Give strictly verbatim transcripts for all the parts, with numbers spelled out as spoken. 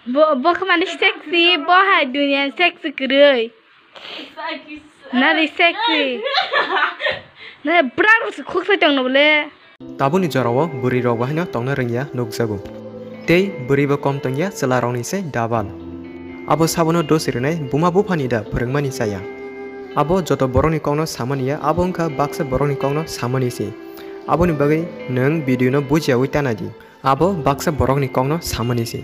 Bo, bo khe mani sexy, bo hai duniya sexy kwrwi. Nari sexy. Na bra rok se khuk sai tong no bole. Tabukni jorao bwrwi rok bo haino tongna rwngya nukjago. Tei bwrwi bo kom tongya chwla rokni se double. Abo sabono dosi rwnai buma buphani da phwrwngmani chaya. Abo joto borokni kokno samani ya, abo wngkha baksa borokni kokno samani se. Aboni bagwi nwng video no bujiyawi ta nai di. Abo baksa borokni kokno samani se.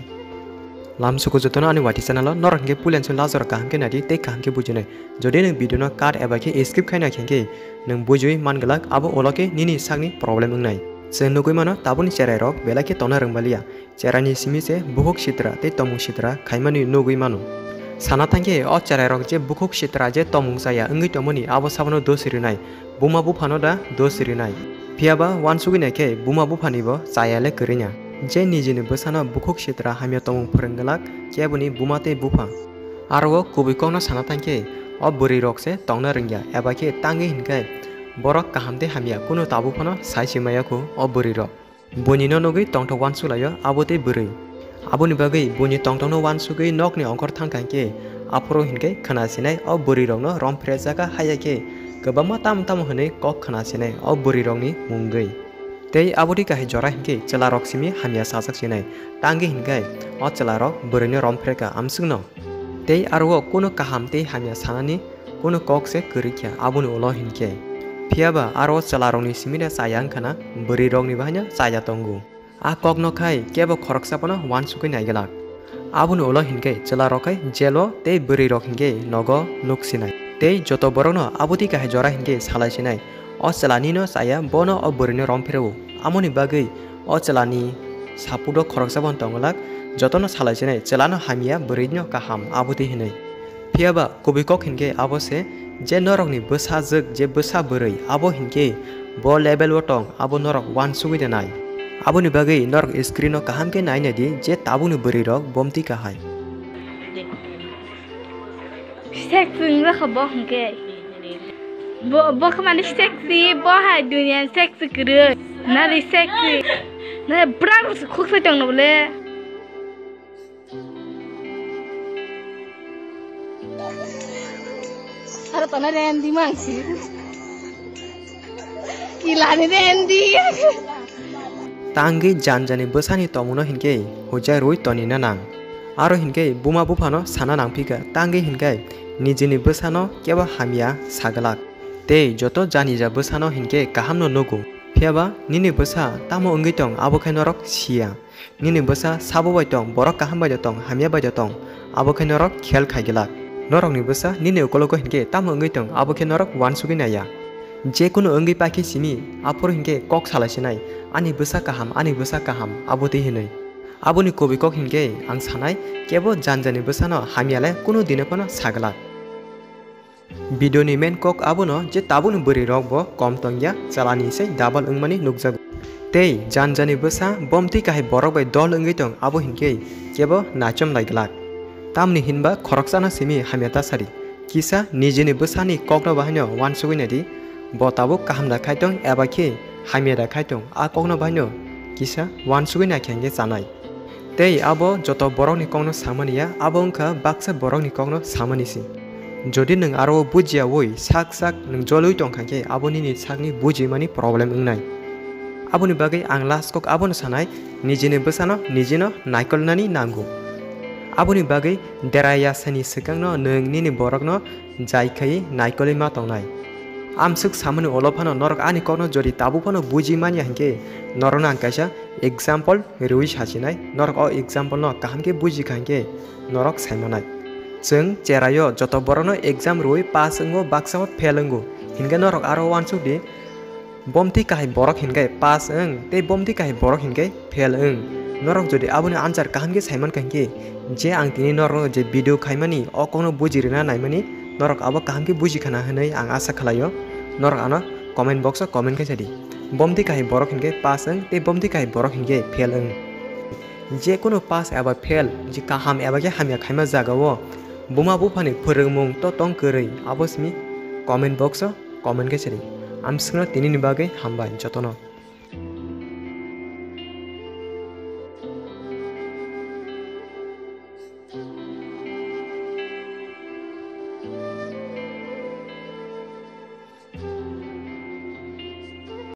Lamsuku jotono ani wati channel o norok hinkhe puilansuk lajorok kaham khe naidi tei kaham khe bujinai. Jodi nwng video no cut eba khe skip khaina khe hinkhe nwng bujiwi man glak abo ulo khe nini sakni problem wngnai. Chwng nugwi mano tabukni cherai rok belai khe tongna rwngbalia. Cherai ni simi se bukhuk sitra tei tomung sitra khaimani nugwi mano. Sana thangkhe o cherai rok je bukhuk sitra je tomung chaya wngwi tongmani abo sabono dosi rwnai. Buma buphano da dosi rwnai. Phiyaba uansugwi naikhe buma buphanibo chaya le kwrwngya. Je nijini bwsano bukhuk sitra hamya tongmung phwrwng glak keboni buma tei bupha. Aro o kubui kokno sana thangkhe o bwrwi rok se tongna rwngya eba khe tangwi hinkhe borok kaham tei hamya kunu tabuk phano sai se maya kho o bwrwi rok. Buini no nugwi tongthok uansuk laio abo tei bwrwi. Aboni bagwi buini tongthokno uansugwi nokni ongkhor thang thang khe aphuru hinkhe khwna sinai o bwrwi rokno rom phre jaga haya khe kwbangma tamo tamo hwnwi kok khwna sinai o bwrwi rokni mungwi. Tei abo twi kahai jora hinkhe chwla rok simi hamya sajak sinai tangwi hinkhe o chwla rok bwrwino rom phre kha amswkno. Tei aro o kunu kaham tei hamya sanani kunu kok se kwrwi kha, aboni ulo hinkhe. Phiyaba aro chwla rokni simi da chaya wngkha na, bwrwi rokni bo haino chaya tongo. A kokno khai kebo khoroksa bono uansugwi naiglak. Aboni ulo hinkhe chwla rok khai jelo tei bwrwi rok hinkhe nogo nuksinai. Tei joto borokno abo twi kahai jora hinkhe salai sinai. O chwla nino chaya, bono o bwrwino rom phirwo. Amoni bagwi o chwlani sapukdo khoroksa bono tonglak, jotono salai sinai, chwlano hamya, bwrwino kaham, abo twi hinwi. Phiyaba kubui kok hinkhe abo se je norokni bwsajwk, je bwsa bwrwi, abo hinkhe bo level o tong, abo norok uansugwi de nai. Aboni bagwi norok screen o kaham khe nai nai di je tabukni bwrwi rok bomtwi kahai. Sexy wngwi kha bo hinkhe. Bo, bo khe mani sexy, bo hai duniya sexy kwrwi. Nari sexy. Nari bra rok se khuk sai tong no bole. Aro tona rendi mangsi. Kilani rendi. Tangwi janjani bwsani tongmungno hinkhe huja rwi tonina nang. Aro hinkhe buma buphano sana nangphikha, tangwi hinkhe nijini bwsano kebo hamya saglak. Tei joto janija bwsano hinkhe kahamno nugo. Phiyaba nini bwsa tamo wngwi tong abo khe norok siya. Nini bwsa sabo bai tong, borok kaham bai da tong, hamya bai da tong, abo khe norok khel khai glak. Norokni bwsa nini ukologo hinkhe tamo wngwi tong, abo khe norok uansugwi naiya. Je kunu wngwi paikhe simi, aphuru hinkhe kok salai sinai, "Ani bwsa kaham, ani bwsa kaham," abo twi hinwi. Aboni kubui kok hinkhe ang sanai, kebo janjani bwsano hamya le kunu dino phano saglak. Video ni main kok abono je tabukni bwrwi rok bo kom tongya, chalani se double wngmani nukjago. Tei janjani bwsa bomtwi kahai borok bai dol wngwi tong, abo hinkhe kebo naichom lai glak. Tamni hinba khoroksano simi hamya ta sadi. Kisa nijini bwsani kokno bahaino uansugwi naidi, bo tabuk kaham da khai tong eba khe hamya da khai tong, a kokno bahaino kisa uansugwi naikhe hinkhe chanai. Tei abo joto borokni kokno samani ya, abo wngkha baksa borokni kokno samani se. Jodi nwng aro o bujiyawi sak sak nwng jolwi tongkha khe, abo nini sakni bujimani problem wngnai. Aboni bagwi ang last kok abono sanai, nijini bwsano nijino naikolnani nango. Aboni bagwi derayasani swkangno nwng nini borokno jai khai naikolwi ma tongnai. Amswk samani ulo phano norok ani kokno jodi tabuk phano buji manya hinkhe norokno ang kaisa example rwi sasinai, norok o example no kaham khe buji kha hinkhe norok sai manai. Chwng cheraio joto borokno exam rwi pass wngo, baksa o fail wngo, hinkhe norok aro uansuk di. Bomtwi kahai borok hinkhe pass wng tei bomtwi kahai borok hinkhe fail wng. Norok jodi aboni answer kaham khe saimankha hinkhe, je ang tini norokno je video khaimani o kokno buji rwna naimani, norok abo kaham khe buji khana hwnwi ang asa khlaio. Norok ano comment box o comment khe sadi. Bomtwi kahai borok hinkhe pass wng tei bomtwi kahai borok hinkhe fail wng. Je kunu pass eba fail, je kaham eba khe hamya khaima jagao buma buphani phwrwngmung to tong kwrwi, abo simi comment box o comment khe sadi. Amswkno tinini bagwi hambai jotono.